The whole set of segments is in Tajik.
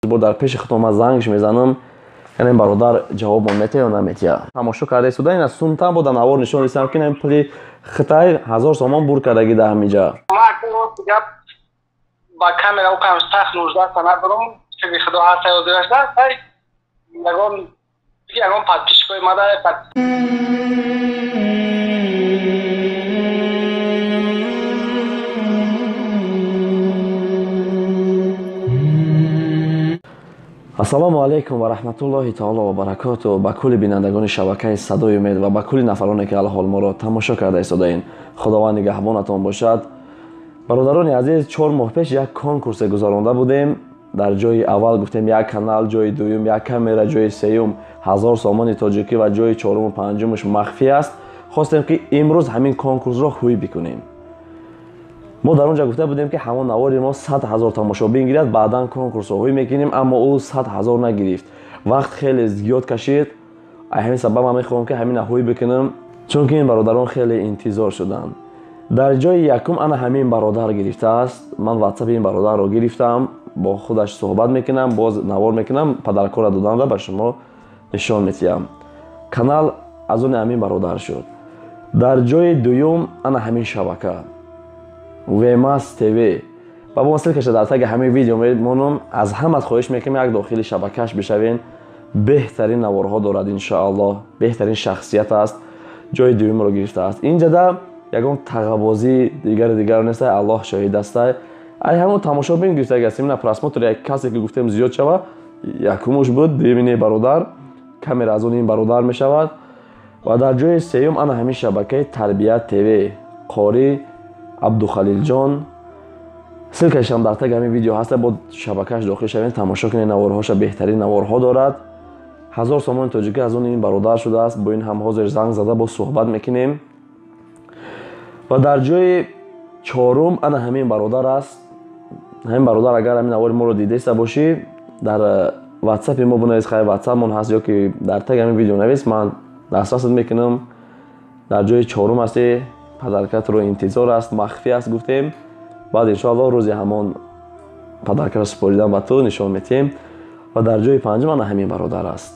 Бо дар пеши худам ман зангш мезанам, яъне бародар ҷавобмон метиҳад ё наметиҳад. Тамошо карда истода ин аз сумтан бо дар навор нишон дистам, ки ин пули Хитай 1000 сомон бур кардаги дар ҳаминҷа. Ба камера укам сахт нужда надорам, шукри Худо ҳаст ҳозирашда. Ягон подписчикои мада. Ассалому алайкум ва раҳматуллоҳи таоло ва баракоту ба кулли бинандагони шабакаи Садои Умед ва ба кулли нафароне, ки алҳол моро тамошо карда истодаин. Худованд нигаҳбонатон бошад. Бародарони азиз, 4 моҳ пеш як конкурсе гузаронда будем. Дар ҷои аввал гуфтем як канал, ҷои дуюм як камера, ҷои сеюм 1000 сомони тоҷикӣ ва ҷои чоруму панҷумаш махфӣ аст. Хостем, ки имрӯз ҳамин конкурсро ҳуй бикунем. Мо дар он ҷо гуфта будем, ки ҳамон навори мо 100 000 тамошобин гирад, баъдан конкурсро ҳуй мекунем, аммо ӯ 100 000 нагирифт. Вақт хеле зиёд кашид. Ҳамин сабаб ман мехоҳам, ки ҳамина ҳуй бикунам, чунки ин бародарон хеле интизор шуданд. Дар ҷои якум ана ҳамин бародар гирифтааст. Ман ватсапи ин бародарро гирифтам, бо худаш суҳбат мекунам, боз навор мекунам, падаркора доданда ба шумо нишон метиҳам. Канал аз они ҳамин бародар шуд. Дар ҷои дуюм ана ҳамин шабака VMS TV. Ба бо ссылкаша дар таги ҳамин видео мемонам. Аз ҳамат хоҳиш мекунам, як дохили шабакаш бишавен. Беҳтарин наворҳо дорад, иншоаллоҳ, беҳтарин шахсият аст. Ҷои дуюмро гирифтааст. Инҷада ягон тағабозӣ дигару дигар нест, Аллоҳ шоҳид аст. Ай ҳамон тамошобин гирифтаги аст. Имна просмотр як касе ки гуфтем зиёд шава, якумуш буд, дуюмини бародар, камера аз он ин бародар мешавад. Ва дар ҷои сеюм ана ҳамин шабакаи Тарбият ТВ, Қори Абдухалилҷон. Ссылкашам дар таги ҳамин видео ҳаст, бо шабакааш дохил шавед, тамошо кунед наворҳоша, беҳтарин наворҳо дорад. 1000 сомони тоҷикӣ аз он ин бародар шудааст. Бо ин ҳам ҳозир занг зада бо суҳбат мекунем. Ва дар ҷои чорум ана ҳамин бародар аст. Ҳамин бародар, агар ҳамин навори моро дидаиста бошӣ, дар ватсапи мо бинавис, хай ватсапмон ҳаст ё ки дар таги ҳамин видео навис, ман дастрасат мекунам. Дар ҷои чорум ҳастӣ, падаркатро интизор аст, махфӣ аст гуфтем. Баъд иншоаллоҳ рӯзи ҳамон падаркаро супоридан ба ту нишон метиҳем. Ва дар ҷои панҷум ана ҳамин бародар аст.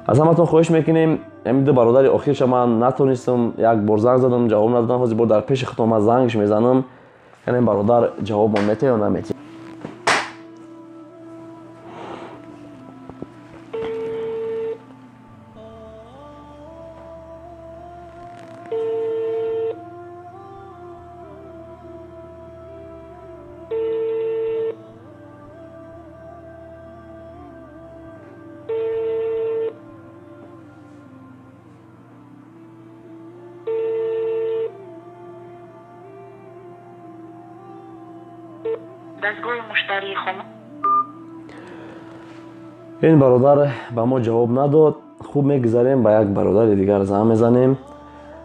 Аз ҳаматон хоҳиш мекунем, ҳамин ду бародари охирша ман натонистам, як бор занг задам, ҷавоб надодам. Ҳозир бо дар пеши худам ман зангш мезанам, яъне бародар ҷавобмон метиҳад ё наметиҳад. Ин бародар ба мо ҷавоб надод. Хуб, мегузарем ба як бародари дигар занг мезанем.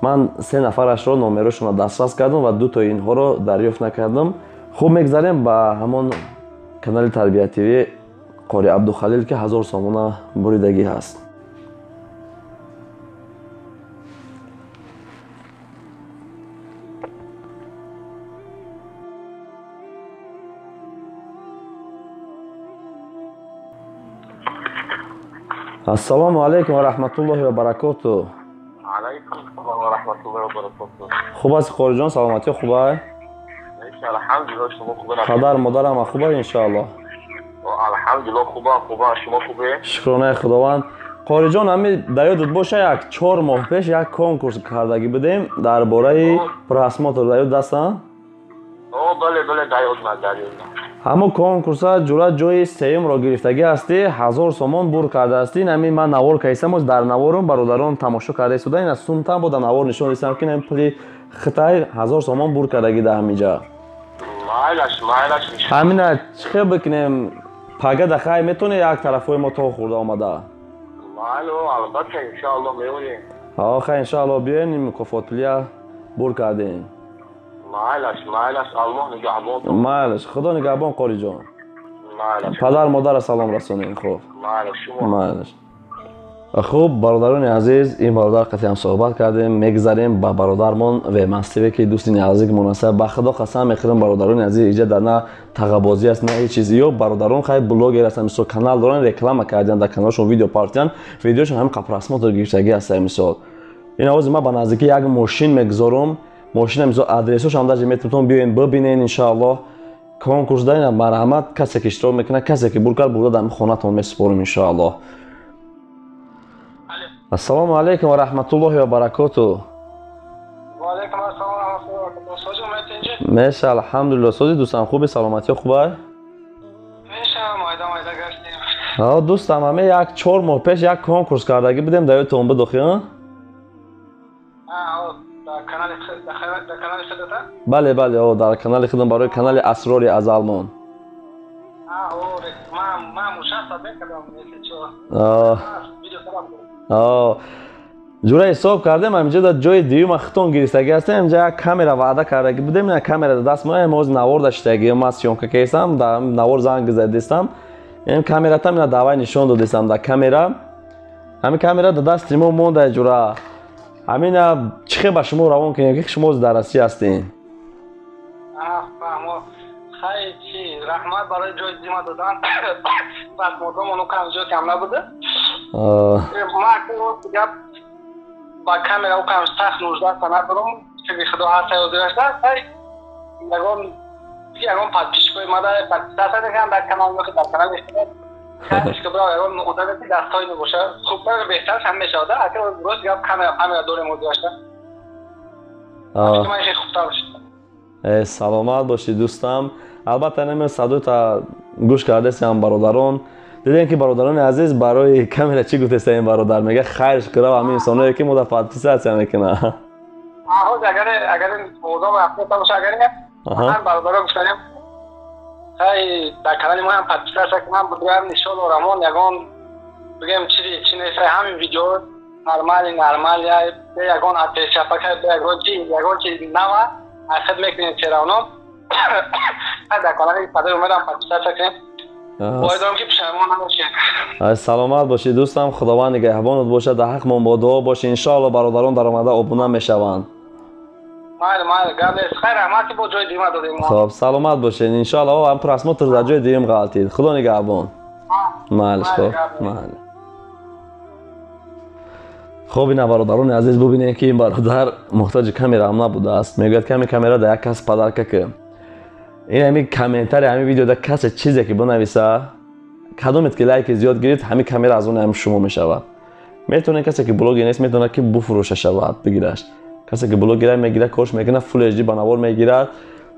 Ман 3 нафарашро номерошонро дастрас кардам ва дутои инҳоро дарёфт накардам. Хуб, мегузарем ба ҳамон канали Тарбият ТВ, Қори Абдухалил, ки 1000 сомона буридагӣ ҳаст. Ассалому алайкум ва раҳматуллоҳи ва баракоту. Алайкум ассалом ва раҳматуллоҳи ва баракоту. Хуб аст Қориҷон, саломатӣ хуб ай? Алҳамдулиллоҳ, шумо хуб ҳастед? Падар модарам хуб ай иншоаллоҳ? Алҳамдулиллоҳ, хубам, хубам, шумо хубе? Шукронаи Худованд. Қориҷон, ҳамин дар ёдат боша, як 4 моҳ пеш як конкурс кардагӣ будем дар бораи просмотр, дар ёд ҳастанд? О, бале, бале, дар ёдам, дар ёдам. Ҳамон конкурса ҷура ҷои сеюмро гирифтагӣ ҳастӣ, 1000 сомон бур кардаастӣ. Ҳамин ман навор кардистам, боз дар наворум бародарон тамошо карда истода ин аз сумтан бо дар навор нишон дистам, ки ин пули Хитай 1000 сомон бур кардагӣ дар ҳаминҷа. Майлаш, майлаш. Ҳамина чӣ хел бикунем? Пага да хай метавонӣ як тарафҳои мо то хӯрда омада? Майло, албатта, иншоаллоҳ меоем. Ҳо, хай иншоаллоҳ биёен, ин мукофотпулия бур кардем. Майлаш, майлаш, Аллоҳ нигаҳбон. Майлаш, Худо нигаҳбон Қориҷон. Майлаш. Падар модарро салом расонем, хуб. Майлаш, шумо. Майлаш. Хуб, бародарони азиз, ин бародар қатъи ҳам суҳбат кардем. Мегзарем ба бародармон Вемастиве, ки дӯсти наздикмон аст. Ба худо қасам мехӯрам, бародарони азиз, иҷа дар на тағабозӣ аст, на ҳеҷ чиз. Ё бародарон хай блогер ҳастанд, мисол канал доранд, реклама кардиан, дар каналшон видео партиян, видеошон ҳам просмотр гирифтагӣ аст. Мисол ин овози ман ба наздикӣ як мошин мегузорам, мошина мисол адресош ҳам даже метавонам, биёен бибинен, иншааллоҳ. Конкурс даина, марҳамат, касе ки иштирок мекунад, касе ки бур кард, бурда дар хонатон месупорем, иншааллоҳ. Ассалому алайкум ва раҳматуллоҳи ва баракоту. Ва алайкум ассалом ва раҳматуллоҳи ва баракоту. Сози умед инҷи? Меша, алҳамдулиллоҳ. Сози дӯстам, хуби, саломатиё хуба? Меша, майда майда гаштем. Ҳа, дӯстам, ҳаме як 4 моҳ пеш як конкурс кардагӣ будем, дар ёдтон буд охи, ҳа? Ҳа, дар канали дар канали худата? Бале, бале, о, дар канали худам, барои канали Асрори аз Алмон. Ҳа, о, ман мушахсат мекардам, если чо. Видео кардам. Ҷура ҳисоб кардем, ҳаминҷо дар ҷои дуюма хитон гирифтагӣ ҳастем. Инҷа як камера ваъда кардагӣ будем, ина камера дар даст моем, ҳозир навор даштагӣ, ман съёмка кардам, дар навор занг задистам. Ин камератам ина давай нишон додистам дар камера. Ҳамин камера дар дасти мо монда, ҷура. Ҳамина чӣ хел ба шумо равон кунем, ки шумо дар Россия ҳастед? Фаҳмо. Хай, чи раҳмат барои ҷои дима додан. Просмотром оно кам зиёд кам набуда. Ман гап ба камера у кам сахт нужда надорам. Шукри худо ҳаст ҳозирашда. Хай, ягон подписчикои мада подписаться мекунам дар канал, ё дар канали худо. Хайш ки бирав ягон одаме ки дастҳои мебошад, хубтар беҳтар ҳам мешавад. Агар рост гап камера дорем ҳозирашда. Ман хеле хубтар бошад. Саломат бошӣ, дӯстам. Албатта наме садота гӯш кардастам, бародарон. Дидем ки бародарони азиз барои камера чӣ гуфтеста ин бародар? Мега хайрш кунам ҳамин инсоное ки мода подписаться мекунад. Ҳоз агар одам рафта боша, агар ман бародаро гуфтанем, хай дар канали мо ҳам подписаться кунам, бигӯям нишон орамон ягон бигӯем чизи чи нест, ҳамин видео нормали нормали, ягон апешапака, ягон чи нава ахид мекунем серавно. Дар канали Садои Умедам подписаться кунем. Боядам ки пушаймон набошед. Саломат бошӣ, дӯстам, худованд нигаҳбонат бошад, дар ҳақмон бо дуо бошӣ. Иншоалло бародарон дар омада обуна мешаванд. Майли, майли, гап нест. Хайр, раҳмат ки бо ҷои дуюма додем. Хоб, саломат бошед. Иншоалло ҳам просмотр дар ҷои дуюм ғалтид. Худо нигаҳбон. Майли, хоб, майли. Хоб, ина бародарони азиз, бубинед ки ин бародар муҳтоҷи камера ҳам набудааст. Мегӯяд ками камера дар як кас подарка ки. Ин ҳамин комментари ҳамин видеода касе чизе ки бинависа, кадомет ки лайки зиёд гирифт, ҳамин камера аз он ҳам шумо мешавад. Метавонед, касе ки блогер нест, метавонад ки буфурӯша шавад, бигираш. Касе ки блогер мегирад, корш мекунад, Full HD ба навор мегирад,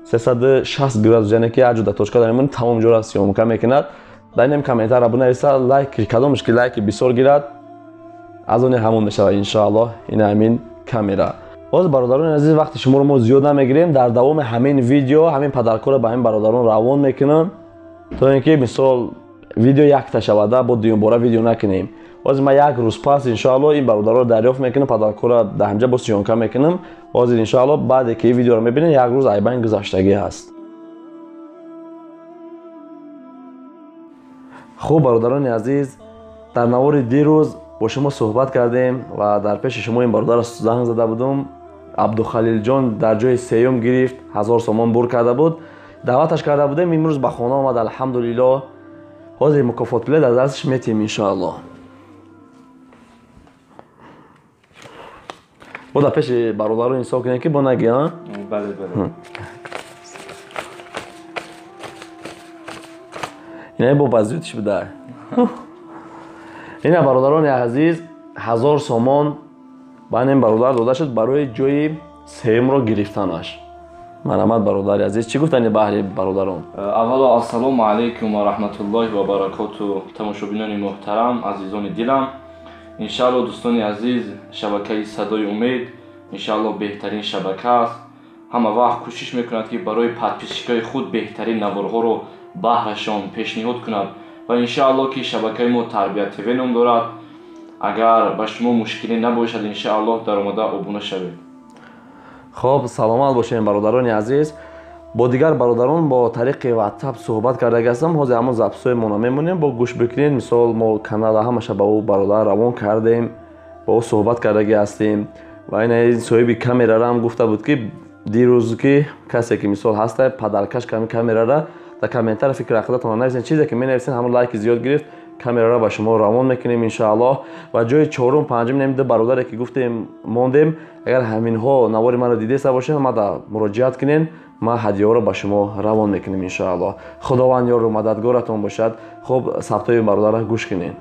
360 градус, яъне ки як ҷода точка дар мемонад, тамом ҷоро съёмка мекунад. Дар ин комментарро бинависа, лайк кадомеш ки лайки бисёр гирад, аз он ҳамон мешавад, иншоаллоҳ. Ин ҳамин камера. Боз бародарони азиз, вақти шуморо мо зиёд намегирем, дар давоми ҳамин видео ҳамин падаркорро ба ҳамин бародарон равон мекунам, то ин ки мисол видео якта шавада, бо дуюмбора видео накунем. Ҳозир ман як рӯз пас иншоалло ин бародарро дарёфт мекунам, падаркорро дар ҳамҷа бо съёмка мекунам. Ҳозир иншоалло баъде ки ин видеоро мебинем, як рӯз айбайн гузаштагӣ ҳаст. Хуб, бародарони азиз, дар навори дирӯз бо шумо суҳбат кардем ва дар пеши шумо ин бародарро занг зада будум. Абдухалилҷон дар ҷои сеюм гирифт, 1000 сомон бур карда буд. Даъваташ карда будем, имрӯз ба хона омад, алҳамдулиллоҳ. Ҳозир мукофотпуле дар дасташ метиҳем, иншоаллоҳ. Бо дар пеши бародарон ҳисоб кунем ки бо наги, а? Бале, бале. Ина бо базиётиш буда. Ина бародарони азиз, 1000 сомон ба ин бародар дода шуд барои ҷои сеюмро гирифтанаш. Марҳамат, бародари азиз, чӣ гуфтани баҳри бародарон? Аввало ассалому алайкум ва раҳматуллоҳи ва баракоту. Тамошобинони муҳтарам, азизони дилам, иншаалло дӯстони азиз, шабакаи Садои Умед иншаалло беҳтарин шабака аст. Ҳама вақт кӯшиш мекунад ки барои подписчикои худ беҳтарин наворҳоро баҳрашон пешниҳод кунад ва иншаалло ки шабакаи мо Тарбия ТВ ном дорад. Агар ба шумо мушкиле набошад, иншааллоҳ дар омада обуна шавед. Хоб, саломат бошем, бародарони азиз. Бо дигар бародарон бо тариқи WhatsApp суҳбат кардаги ҳастам. Ҳозир ҳамон записҳои моно мемонем, бо гӯш бикунед. Мисол, мо канала ҳамаша ба ӯ бародар равон кардем, бо ӯ суҳбат кардаги ҳастем. Ва ина соҳиби камерара ҳам гуфта буд, ки дирӯз, ки касе ки мисол ҳаста, падаркаш ками камерара дар комментария фикр ақидатонро нависед. Чизе ки менависед, ҳамон лайки зиёд гирифт, камерара ба шумо равон мекунем, иншоаллоҳ. Ва ҷои чорум, панҷум, нем ду бародаре ки гуфтем мондем, агар ҳаминҳо навори маро дидеста бошед, мада муроҷиат кунед, ман ҳадияҳоро ба шумо равон мекунем, иншоаллоҳ. Худованд ёру мададгоратон бошад. Хуб, сабтҳои бародарро гӯш кунед.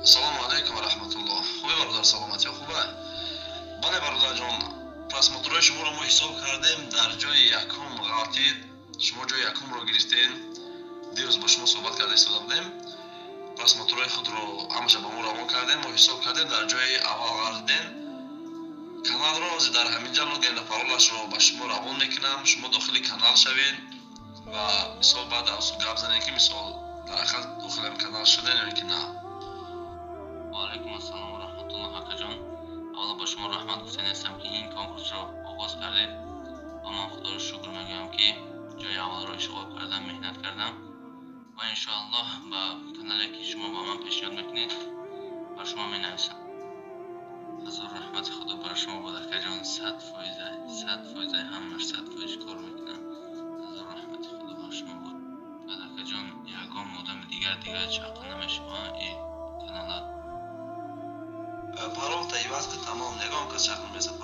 Ассалому алайкум ва раҳматуллоҳ. Хуби, бародар, саломатиё хуба? Бале, бародарҷон, просмотрҳои шуморо мо ҳисоб кардем, дар ҷои якум ғалтид, шумо ҷои якумро гирифтед. Дирӯз бо шумо суҳбат карда истода будем. Просмотрҳои худро ҳамаша ба мо равон кардем, мо ҳисоб кардем, дар ҷои аввал ғалтидем. Каналро ҳозир дар ҳамин ҷа логин паролашро ба шумо равон мекунам, шумо дохили канал шавед ва мисол баъд гап занем, ки мисол дар ҳақиқат дохили ҳамин канал шудем ё ки на. Ва алайкум ассалом ва раҳматуллоҳ, акаҷон. Аввало ба шумо раҳмат гуфтани ҳастам, ки ин конкурсро оғоз кардед, ва ман Худоро шукр мегӯям, ки ҷои аввалро ишғол кардам, меҳнат кардам ва иншоаллоҳ ба канале, ки шумо ба ман пешниҳод мекунед, ба шумо менависам. Ҳазор раҳмати Худо бар шумо бод, акаҷон, 100%, 100%, ҳамаш 100% кор мекунам. Ҳазор раҳмати Худо бар шумо бод. Баъд, акаҷон, ягон одами дигар чақа намешава и канала? Паролта иваз ки, тамом, ягон кас чақ намезад.